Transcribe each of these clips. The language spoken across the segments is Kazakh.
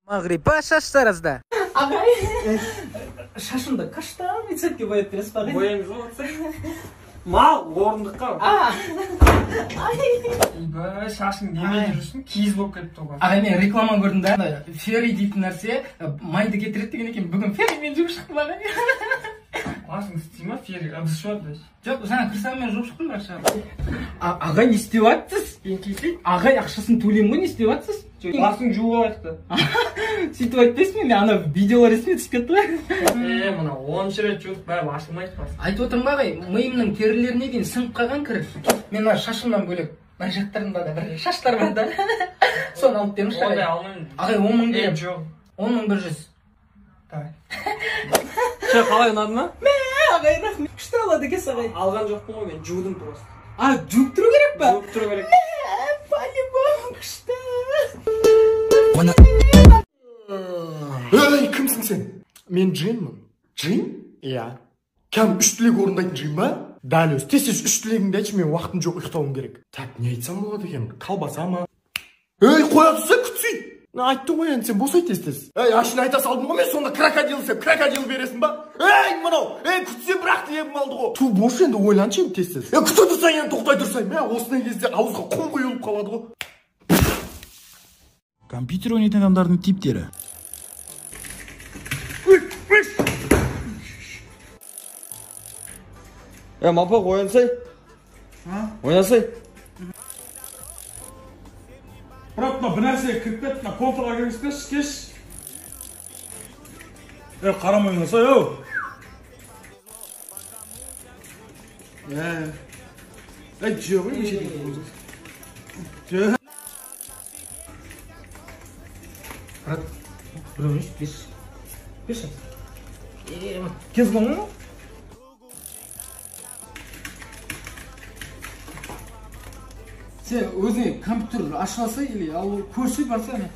Мағрипа шаштаразда. Ағай, шашымды каштан цветке бояп бересіз ба? Бояймыз ғой. Мал орындыққа. Ойбай, шашың немен жүрсің? Киіз болып кетті ғой. Ағай, мен реклама көрдім да. Ферри дейтін нәрсе майды кетіреді деген екен. Бүгін ферримен жуып шықтым ағай. Басың істей ма ферри? Ыдыс жуады. Жоқ, жаңа кірсаммен жуып шықтым бірақ шығар. Ағай, не істеп жатсыз? Ағай, ақшасын төлеймін ғой, не істеп жатсыз? Басың жуып алайық та. Сөйтіп айтпайсың мен, ана видеолар есіме түсіп кетті ғой. Мына 10 рет жудық, бәрі ашылмайды бас. Айтып отырмын ба ағай, миымның терілеріне дейін сіңіп қалған кір. Мен мына шашымнан бөлек, мына жақтарымда да бір шаштар бар да. Соны алып беріңізші ағай. Ондай алмаймын. Ағай, 10 000 беремін. Жоқ. 10 100. Давай. Че, қалай, ұнады ма? Мә, ағай, рахмет. Күшті алады екенсіз ағай. Алған жоқпын ғой мен, жудым просто. А, жуып тұру керек па? Жуып тұру керек. Мә, по-любому күшті. Ей, кімсің сен? Мен джинмін. Джин? Иә. Кәм үш тілек орындайтын джин ба? Дәл өзі. Тез-тез үш тілегіңді айтшы, мен уақытым жоқ, ұйықтауым керек. Так, не айтсам болады екен? Колбаса ма? Ей, қоя тұрса, күтсей. Айттым ғой енді, сен босай тез-тез. Ей, ашын айта салдым ғой мен, сонда крокодил сен, крокодил бересің ба? Ей, мынау, ей, күтсе бірақ тілегім алды ғой. Ту, бош енді, ойланшы енді тез-тез. Ей, күте тұрсаң енді, тоқтай тұрсаң. Мә, осындай кезде ауызға құм құйылып қалады ғой. Компьютер ойнайтын адамдардың типтері. Мапақ, оянсай. Оянсай. Брат, мына бір нәрсеге кіріп кетті, мына контрға кіргізбеші, кеш. Қарамай ойнасай, оу. Жө ғой, неше дейді. Жө. Брат, біреу үш, бес. Бес. Кез болған ғой? Сен өзіңе компьютер ашып алса или ал көрсе барса ана.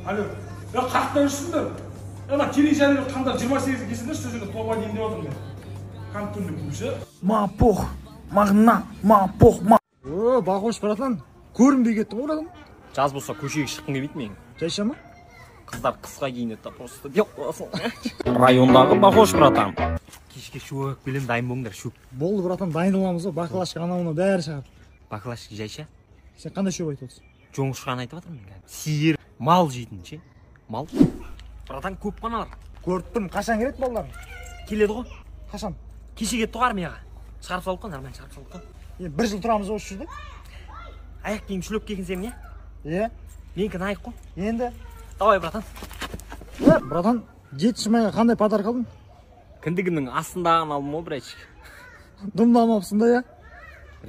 Алло, қаяқтан жүрсіңдер? Ана Керей қаңтар 28-ге келсеңдер, сол жерде тобға дейін деп отырмын мен. Компьютерді көрші. Ма пох, мағна, ма пох, ма. О, Бақош братан, көрінбей кеттің ғой братан. Жаз болса көшеге шыққым келмейді менің. Жайша ма? Қыздар қысқа киінеді да просто деп қоясың. Райондағы Бақош братан. Кешке шөп келем, дайын болыңдар, шөп. Болды братан, дайындаламыз ғой, баклашка анау мынау бәрі шығады. Баклашка жайша? Сен қандай шөп айтып отырсың? Жоңышқаны айтып жатырмын мен қазір. Сиыр, мал жейтін ше? Мал. Братан, көп қаналар. Көріп тұрмын, қашан келеді балалар? Келеді ғой. Қашан? Кеше кетті ғой армияға. Шығарып салдық қой, нормально шығарып салдық қой. Енді бір жыл тұрамыз ғой осы жерде. Аяқ киім шлеп киген сен не? Иә. Менікі Найк қой. Енді? Давай, братан. Братан, 7 майға қандай подарок алдың? Кіндігімнің астындағын алдым ғой, братчик. Дымдамапсың да, иә?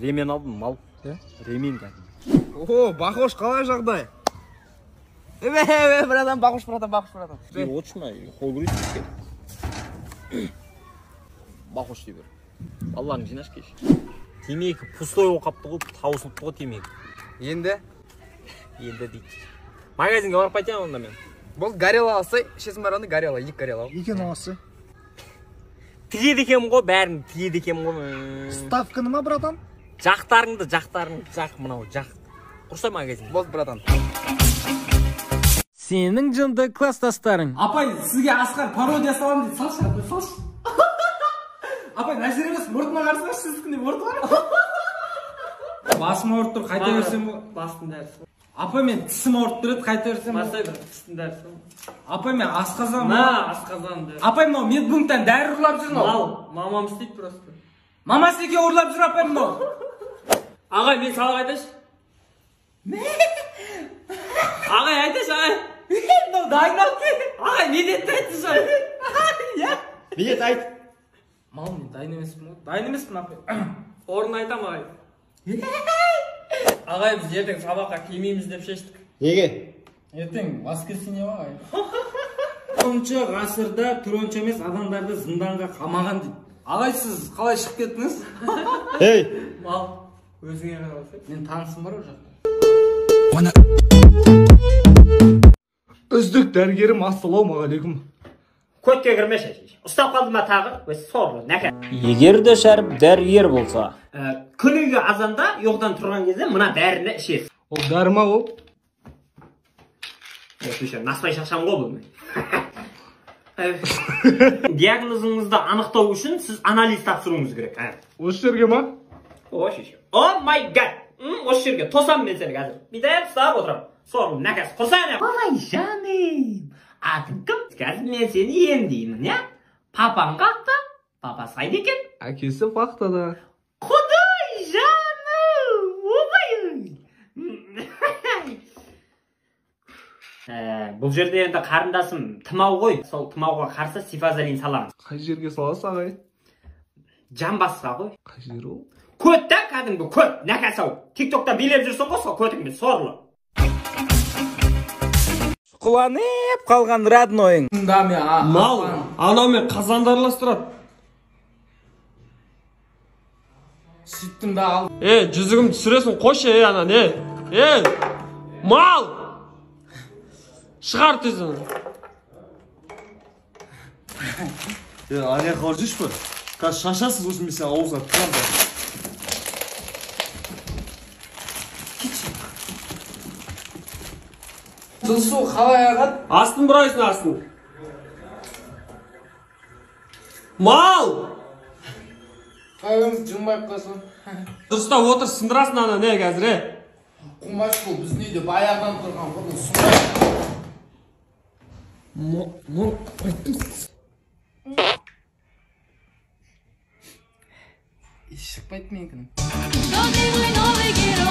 Ремен алдым, мал. Иә? Ремен кәдімгі. О, Бақош, қалай жағдай? Братан, Бақош, братан, Бақош, братан. Е, отыршы мына, қол күресіп кет. Бақош дей бер. Балаларың жинашы кеш. Темекі пустой болып қапты ғой, таусылыпты ғой темекі. Енді? Енді дейді. Магазинге барып қайтайын онда мен. Болды, горелла алсай, ішесің бар онда горелла, екі горелла ал. Екеуін аласың. Тігеді екенмін ғой, бәрін тігеді екенмін ғой. Ставканы ма, братан? Жақтарыңды, жақтарыңды, жақ мынау, жақ. Құрсай магазин. Болды, братан. Сенің жынды класстастарың. Апай, сізге Асқар пародия саламын дейді. Салшы, апай, салшы. Апай, мына жер емес, мұртына қарасаңшы, сіздікіндей мұрты бар. Басым ауырып тұр, қайта берсем. Бастың дәрісі. Апай, мен тісім ауырып тұр еді, қайта берсем. Бастай бір, тістің дәрісі. Апай, мен асқазан. На, асқазан дәрісі. Апай, мынау медпункттан дәрі ұрлап жүр мынау. Мал, мамам істейді просто. Мамасы екеуі ұрлап жүр апай мынау. Ағай, мен сабақ айтайыншы. Ағай, айтайыншы, ағай. Мынау дайындалып кел. Ағай, медетті айтсыншы. Иә. Медет айт. Мал, мен дайын емеспін ғой. Дайын емеспін, апай. Орын айтам, ағай. Ағай, біз ертең сабаққа келмейміз деп шештік. Неге? Ертең воскресенье ғой, ағай. 10-шы ғасырда түрі онша емес адамдарды зынданға қамаған дейді. Ағай, сіз қалай шығып кеттіңіз? Ей! Мал, өзіңе қарап. Мен танысым бар ол жақта. Үздік дәрігерім, ассалаумағалейкум. Көтке кірмеші. Ұстап қалды ма тағы? Өз сорлы, нәкә. Егер де Шәріп дәрігер болса, Күніге азанда ұйқыдан тұрған кезде мына дәріні ішесіз. Ол дәрі ма ол? Шеше, насвай шашам ғой бұл. Диагнозыңызды анықтау үшін сіз анализ тапсыруыңыз керек. Осы жерге ма? О, шеше. О май гад. Осы жерге тосам мен сені қазір. Бүйтіп ұстап отырамын. Сорлы нәкәс, құрсана. Ой, жаным. Атың кім? Қазір мен сені емдеймін, иә? Папаң қақта? Папасы қайда екен? Әкесі вахтада. Құдай жаным! Ойбай! Бұл жерде енді қарындасым тымау ғой. Сол тымауға қарсы сифазолин саламыз. Қай жерге саласыз, ағай? Жамбасқа ғой. Қай жер ол? Көт та, кәдімгі көт, нәкәс ау. Тиктокта билеп жүрсің ғой сол көтіңмен, сорлы. Құланып қалған роднойың. Мал, анаумен қазанды араластырады. Сөйттім да ал. Жүзігімді түсіресің, қойшы, анан, мал! Шығар жүзін. Аяқ ауыр жүрші бі? Қазір шашасыз, осы мен сені ауызға тығам. Жылы су қалай ағады? Астын бұрайсың, астын. Мал! Қайғымыз жылмайып қалсын. Дұрыстап отыр, сындырасың ана, не қазір, Қумаш бұл біздің үйде баяғыдан тұрған бұл су. Шықпайды менікінің. Кто ты мой новый герой?